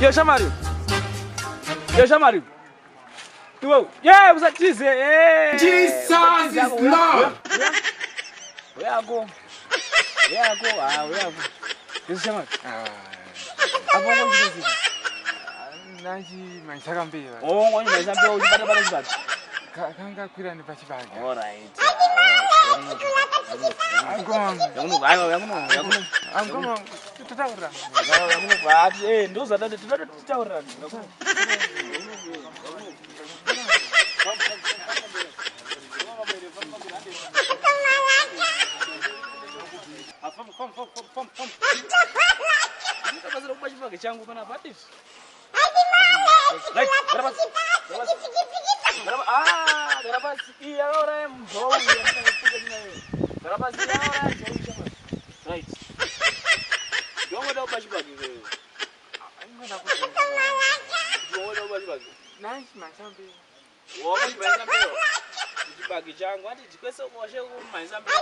Yo shamari. Yo shamari. Iwe, yeah, usatize. Eh. Jesus is Lord. Uyako. Uyako, ah, uyako. Yo shamari. Ah. Apo ngo Nanchi maisaka mbeva. Oh, ngo maisaka mbeva uchibata bata chibata. Kanga kwira nepachibage. All right. Changu panapa atizvi. Right, gara pasi. Gara pasi. Ah, gara pasi. Iyi yakauraya muzou. Gara pasi yakauraya muzou. Right. Ndongoda kuba chibage iwewe. Ndongoda kuba chibage. Nice masambi. Wakachimaisa mbeo. Chibage changu ati kwese kwashe kumaisa mbeo.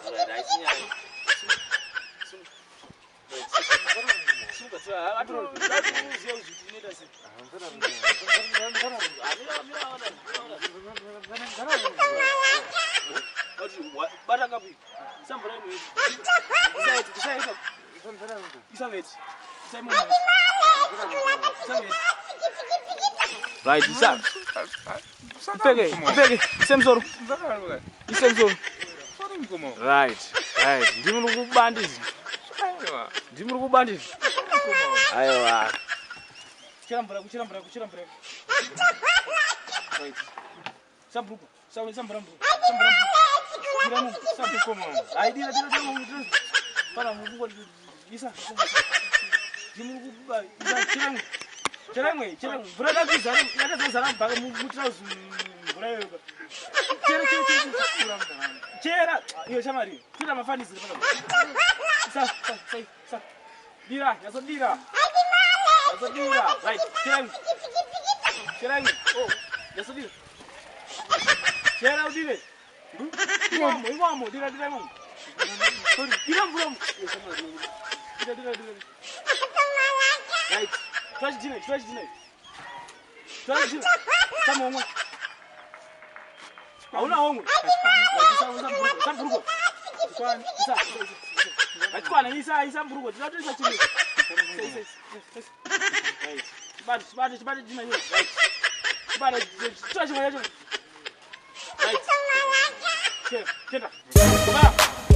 Right, achinyanya. Right, isa. Pfeke, pfeke, ise musoro. Ise musoro. Right, right. Ndimi muri kubandiza. Ndimi muri kubandiza. Aiwa. Kuchera mvura, kuchera mvura, kuchera mvura. Right. Sabruko, sabe sambura mvura. Sambura mvura. Dira mu, sabruko mu. Ai dira dira dira mu. Para mu ngo isa. Ndimi muri kuba isa chera mwe. Chera mwe, chera mwe. Mvura yakazara, yakazara mpaka mu trousers mvura iyoyo. Chera chera chera. Chera, iyo shamari. Chera mafanisi pana. Isa, isa, isa, isa. Dira, nyatso dira. Nyatso dira. Right, chera mwe. Chera mwe. Oh, nyatso dira. Chera udire. Imomo, imomo, dira dira imomo. Sorry, dira mvura. Dira dira dira. Right. Try chidine, try chidine. Try chidine. Samomwe. Hauna homwe. Isa mburuko. Isa. Achikwana isa isa mburuko. Tinotoisa chimwe. Isa isa. Right. Chibate chibate chibate china iwe. Right. Chibate chitoa chimwe chacho. Right. Chenda. Chenda. Ba.